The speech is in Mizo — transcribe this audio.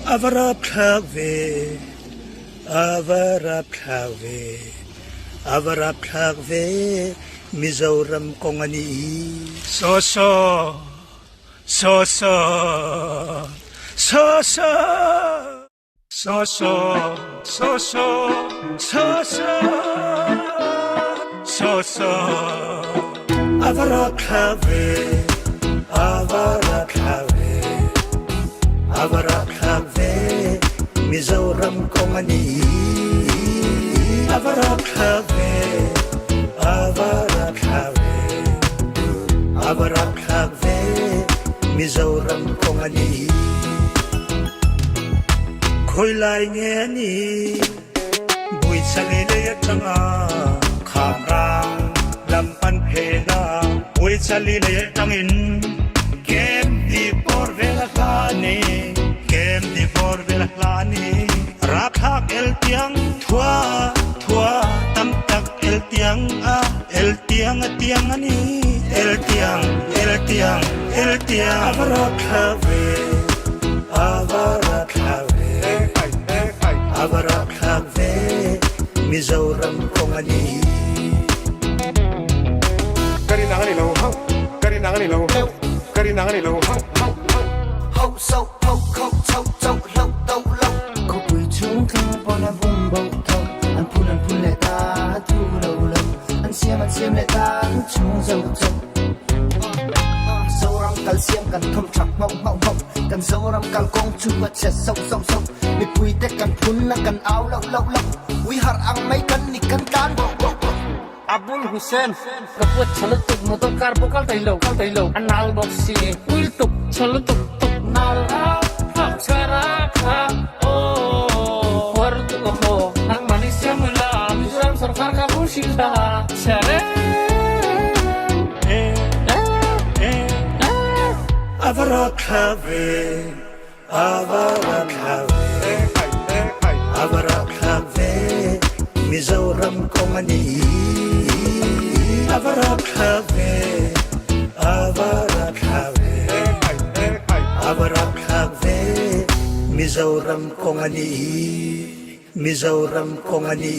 A va rapthlak ve, a va rapthlak ve, a va rapthlak ve, Mizoram kawng a nih hi. Saw saw, saw saw, saw saw. Saw saw, saw saw, saw saw, saw saw. A va rapthlak ve, a va rapthlak ve, a va rapthlak ve, Mizoram kawng a ni hi. A va rapthlak ve, a va rapthlak ve, a va rapthlak ve, Mizoram kawng a ni hi. Khawi lai nge a nih? Buichali lei atanga Khamrang lam pan phena Buichali lei atangin Kem ti bawr vel a hla a ni Kem ti bawr vel a hla a ni Rapthlak el tiang thua thua tam tak el tiang a el tiang a tiang a ni El tiang el tiang el tiang A va rapthlak ve a va rapthlak ve a va rapthlak ve Mizoram kawng a ni. Ka rin ang a ni lo hauh ka rin ang a ni lo hauh ka rin ang a ni lo hauh hauh hauh. Hauh soh hauh khauh chhoh choh hloh toh loh. Khawpui chhung thleng pawn a bum bo tho an phun an phun leh ta an thu lo lo an siam an siam leh ta an chhung zo zo. Zoram kal siam kan thawm tha nghauh nghauh nghauh kan Zoram kal kawng chu a chhe soh soh soh mipui te kan phun a kan au loh loh loh ui harh ang mai kan ni kan tlan bawh bawh bawh. Abul Hussain ka puat tha lutuk motor car pawh kal thei lo kal thei lo a nal bawk si ui lutuk tha lutuk tuk nal a phak chhar a kha aw huar lutuk a maw nangmah ni siam ula Mizoram sorkar kha hur hrilh la chhar e A va rapthlak ve A va rapthlak ve A va rapthlak ve Mizoram kawng a ni A va rapthlak ve A va rapthlak ve A va rapthlak ve Mizoram kawng a ni Mizoram kawng a ni.